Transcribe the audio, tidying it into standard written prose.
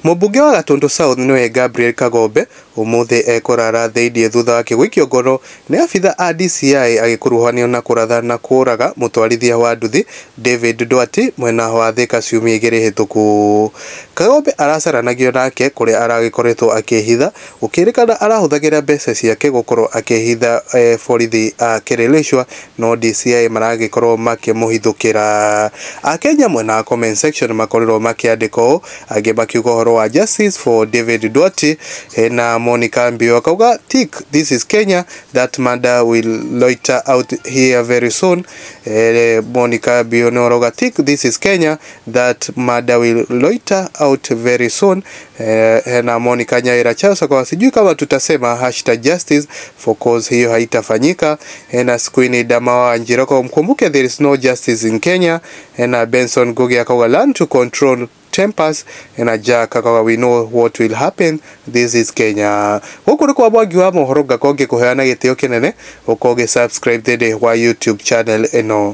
Mũmbunge wa Gatundu South nĩwe Gabriel Kagombe ũmũthĩ ekũrara thĩinĩ thutha wake gũikio ngono nĩ abitha a DCI agĩkuruhanio na kũratha na kũraga mũtwarithia wa nduthi David Ndwati mwena wa Thika ciumia 2 hĩtũku. Kagombe aracaranagio nake kũrĩa aragĩkoretwo akĩhitha gũkĩrĩkana arahũthagĩra mbeca ciake gũkorwo akĩhitha borithi a Kĩrĩrĩcua no DCI maragĩkorwo makĩmũhithũkĩra. Akenya mwena wa comment section makorirwo makĩandĩka ũũ, angĩ makiuga ũhoro wa justice for David Ndwati. Na Monica Mbio akauga tick, this is Kenya, that murder will loiter out here very soon. Monica Mbio nĩ arauga tick, this is Kenya, that murder will loiter out very soon. Na Monica Nyaira Charles akawa sijui kama tutasema #justice for cause hiyo haitafanyika. Na Squini Damawa Njiroko mkumbuke there is no justice in Kenya. Na Benson Gugi akauga learn to control tempers. Na Jack akauga we know what will happen, this is Kenya. Gũkũ nĩ kwa Mwangi wa mohoro, ngakorwo ngĩkũheana gĩtĩo kĩnene ũkorwo ũgĩ subscribe thĩinĩ wa YouTube channel ĩno.